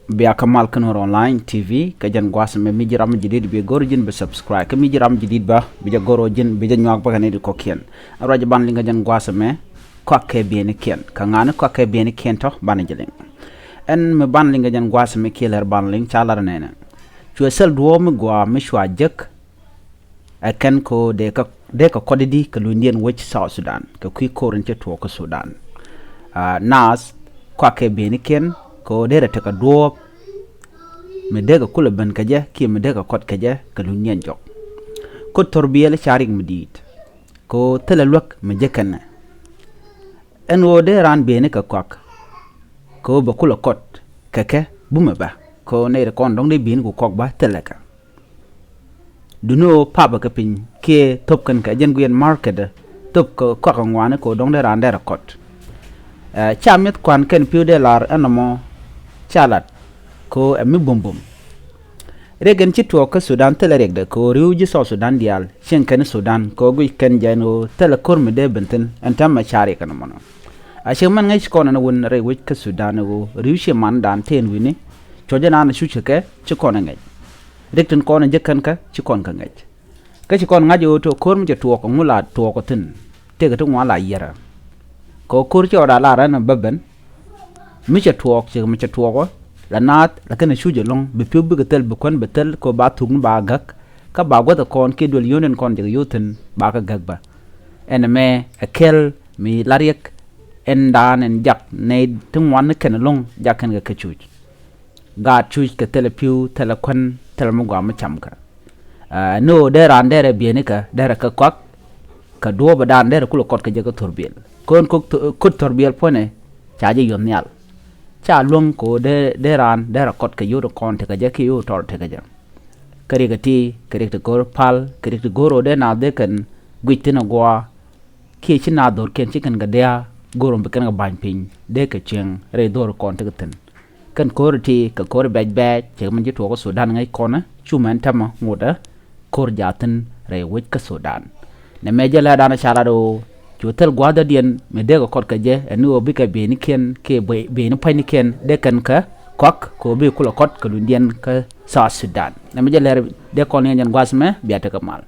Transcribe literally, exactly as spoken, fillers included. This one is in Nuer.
Bia kä mal kä Nuɛr Online T V, kä jɛn gua̱a̱th ɛmɛ mi ji̱ ram mi ji̱ di̱t bi go̱r ji̱n bi subscribe, kä mi ji̱ ram mi ji̱ di̱t bä bi jɛ go̱r ji̱n bi jɛ nyuak bä kɛ ni di kɔ̱kiɛn. Ɛn ruac jɛ ban liŋ kä jɛn gua̱a̱th ɛmɛ, kɔakɛ bienikiɛn, kä ŋa̱ni kɔakɛ bienikiɛn tɔ̱ ban ji̱ liŋ. Ɛn mi ban liŋ kä jɛn gua̱a̱th ɛmɛ kiɛ lɛr ban liŋ ca lar nɛnɛ. Cuɛ thil duɔ̱ɔ̱p mi gɔaa mi cua jek, ɛ kɛn ko dee kä, dee kä kɔt di kɛ lunydiɛn wec South Sudan, kɛ kui̱ ko̱r in cɛ tuɔɔk kä Sudan. Aa, naath kɔakɛ bienikiɛn ko dee rɛ tekɛ duɔ̱ɔ̱p mi dee kɛ kulɛ ben kɛ jɛ kiɛ mi dee kɛ kɔt kɛ jɛ kɛ lunydiɛn jɔk. Kot thor biɛl ca rik mi di̱i̱t, ko thilɛ luäk mi jek kɛnɛ. Ɛn ɣöö dee raan bieni kɛ kɔak, ko bɛ kulɛ kɔt kɛ kɛ bumɛ bä, ko nɛy ri kɔn dɔ̱ŋ dee bieni ku kɔak bä thilɛ kɛ. Duni ɣöö papɛ kɛ piny kiɛ thop kɛn kɛ jɛn guiɛn market, thop kɛ kɔak ŋuani ko dɔ̱ŋ dee raan dee rɛ kɔt. Ɛ, ca mi̱eth kuan kɛn pi̱w dee lar ɛn nɔmɔ ca lat ko ɛ mi bumbum. Riɛk in ci tuɔɔk kä Sudan thilɛ riɛkdɛ ko ri̱w ji̱ South Sudan diaal cieŋ kɛn Sudan ko guic kɛn jɛ ɛn ɣöö thilɛ ko̱r mi dee ben thi̱n ɛn täämɛ ca riɛk ɛn nɔmɔnɔ. A cieŋ mɛn ŋäc kɔn ɛn wun rɛy wec kä Sudan ɣöö ri̱w ci mandan tëë ɛn wi̱ni cuɔ̱c ɛn an cuc kɛ kɛ ci kɔn ɛ ŋäc. Riɛk tin kɔn ɛ jek kɛn kä ci kɔn kɛ ŋäc. Kä ci kɔn ŋa̱c ɣöö tɔ ko̱r mi cɛ tuɔɔk ɛŋu la tuɔɔk ɔ thi̱n. Tëëkɛ ti ŋuan la yiɛrä. Kɛ ɣöö ko̱r cɛ ɣɔda la rɛn ɔ bä ben. Mi cɛ tuɔɔk, cɛ mi cɛ tuɔɔk ɔ. La naath, la kɛn ɛ cuc ɛlɔ̱ŋ, bi pi̱w bikɛ thil, bi kuän bi thil, kɛ ɣöö ba thuk ni ba gäk. Kä ba guäth ɛ kɔn kiɛ duël yio̱o̱n in kɔn jɛ kɛ yio̱o̱ thi̱n, ba kɛ gäk bä. Ɛn ɛmɛ, ɛ kɛl, mi la riɛk, ɛn daan, ɛn jak, nɛy ti ŋuan ni kɛn ɛlɔ̱ŋ, jak kɛn kɛ kɛ cuc. Gaat cuc kɛ thilɛ pi̱w, thilɛ kuän, thilɛ mi gɔaa mi cam kä. Ɛ, ni ɣöö dee raan derɛ bieni kɛ, derɛ kɛ kɔak, kɛ duɔ̱ɔ̱p ɛ daan derɛ kulɛ kɔt kɛ jɛ kä thor biɛl. Kɔn kok tho-, kot thor biɛl puɔ̱nɛ, ca jɛ yɔ̱n nhial. Ca luäŋ kɛ ɣöö dee, dee raan derɛ kɔt kɛ yio̱w ti kɔn tekɛ jɛ kiɛ yio̱w tɔr tekɛ jɛ. Kä riɛk ɛ ti, kɛ riɛk ti go̱r pal, kɛ riɛk ti go̱r ɣöö dee naath dee kɛn guic thi̱n ɛ gua̱a̱. Kiɛ ci naath dho̱rkiɛn ci kɛn kɛ dia̱a̱ go̱r ɣöö bi kɛn kɛ ba̱ny piny, dee kɛ cieŋ rɛy dho̱r kɔn tekɛ thi̱n. Kɛn ko̱r ti kɛ ko̱r bɛc bɛc, cɛ min ci tuɔɔk kä Sudan ŋäc kɔnä, cu mɛn täämɛ ŋotdä ko̱r jaathin rɛy wec kä Sudan. Nɛ mɛ jɛ lɛ danɛ ca lat ɣöö cu thil gua̱a̱thdädiɛn mi dee kɛ kɔt kɛ jɛ, ɛn ni ɣöö bikɛ bieynikiɛn kiɛ biey-, bieyni pua̱nynikiɛn dee kɛn kɛ kɔak kɛ ɣöö bi kulɛ kɔt kɛ lunydiɛn kä South Sudan. Nɛ mɛ jɛ lɛ dee kɔn ni jɛn gua̱a̱th mɛ bia tekɛ mal.